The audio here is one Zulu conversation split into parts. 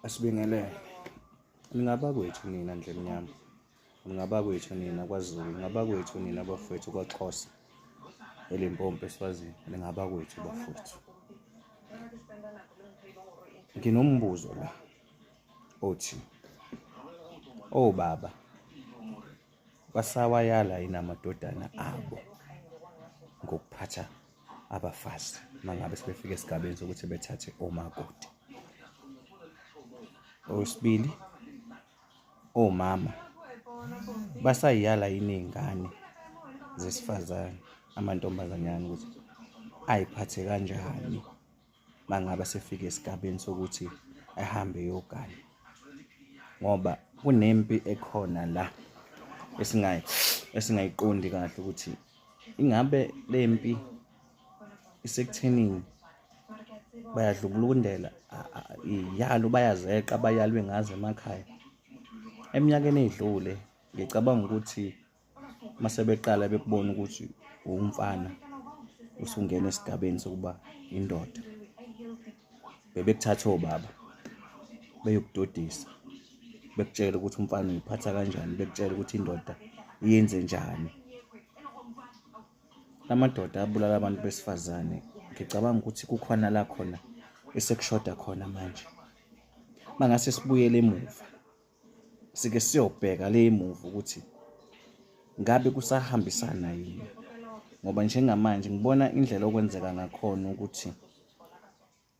Asibingelele. Ningabakwethu nina Ndlemnyama, ningabakwethu nina kwaZulu, ningabakwethu nina bafowethu kwaXhosa, eLimpopo, eSwazini, ningabakwethu bafowethu. Nginombuzo la othi obaba basawayala yini amadodana abo ngokuphatha abafazi mangabe sebefika esigabeni sokuthi bethathe omakoti. Okwesibili, omama basayiyala yini iy'ngane zesifazane, amantombazanyana ukuthi ay'phathe kanjani mangabe esefika esigabeni sokuthi ahambe eyogana, ngoba kunempi ekhona la esingayiqondi kahle ukuthi ingabe le mpi isekuthenini bayadlubulundela iy'yalo bayazeqa abayalwe ngazo emakhaya. Eminyakeni ey'dlule ngicabanga ukuthi mase beqala bekubona ukuthi uwumfana usungena esigabeni sokuba indoda, bebekuthatha obaba beyokudodisa, bekutshele ukuthi umfana uyiphatha kanjani, bekutshele ukuthi indoda iyenze njani. Amadoda abulala abantu besifazane, ngicabanga ukuthi kukhona la khona esekushoda khona manje. Mangase sibuyele emuva, sike siyobheka le emuva ukuthi ngabe kusahambisana yini, ngoba njengamanje ngibona indlela okwenzeka ngakhona ukuthi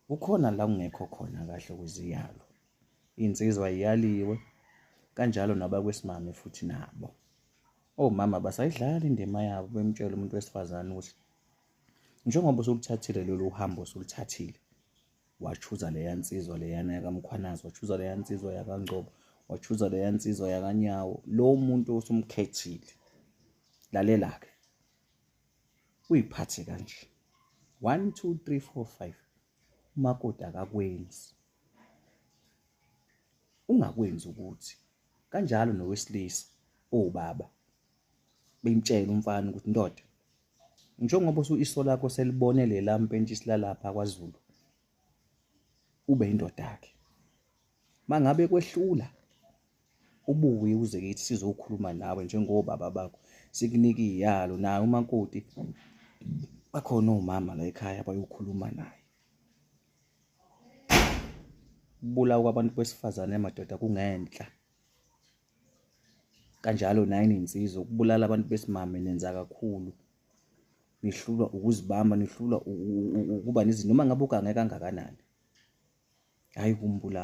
kukhona la kungekho khona kahle kweziyalo. Iy'nsizwa yiyaliwe kanjalo nabakwesimame futhi nabo. Omama basayidlala indima yabo bemtshela umuntu wesifazane ukuthi njengoba usuluthathile lolu hambo osuluthathile, wachuza leya nsizwa leyana yakaMkhwanazi, wachuza leya nsizwa yakaNgcobo, wachuza leya nsizwa yakaNyawo, lo muntu osumkhethile, lalela-ke, uyiphathe kanje, 1 2 3 4 5, umakoti akakwenzi, ungakwenzi ukuthi kanjalo nowesilisa obaba bemtshela umfana ukuthi ndoda, njengoba iso lakho selibone lela mpentshisi lalapha kwaZulu, ube indoda yakhe. Mangabe kwehlula ubuye uze kithi sizokhuluma nawe njengobaba bakho, sikunike iy'yalo. Naye umakoti bakhona omama la ekhaya bayokhuluma naye. Ukubulawa kwabantu besifazane madoda kungenhla. Kanjalo naye ninsizwa, ukubulala abantu besimame nenza kakhulu. Nihlulwa ukuzibamba, nihlulwa ukuba nezinto noma ngabe ugange kangakanani. Hhayi ukumbulala.